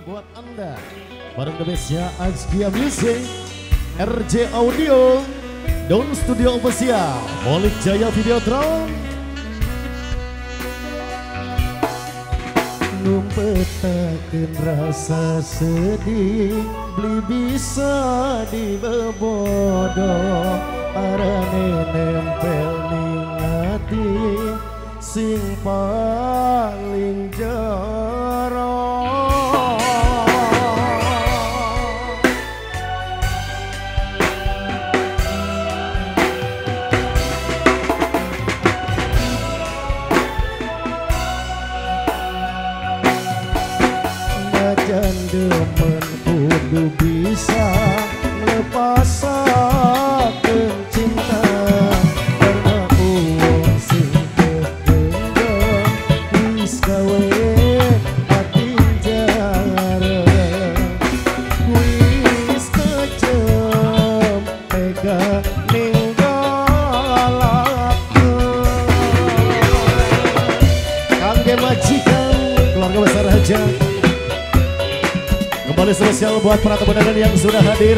buat Anda. Bareng the best-nya Azkia Music, RJ Audio, Don Studio Official, Molik Jaya Videotron. Ngumpetakeun rasa sedih, beli bisa dibebodo, arane nempel ning ati sing paling jero. Najan demen kudu bisa nglepasaken cinta, karena wong sing kegenggam wis gawe ati jare, wis kejem tega ninggal aku. Kangge majikan keluarga besar aja. Kembali spesial buat para teman-teman yang sudah hadir.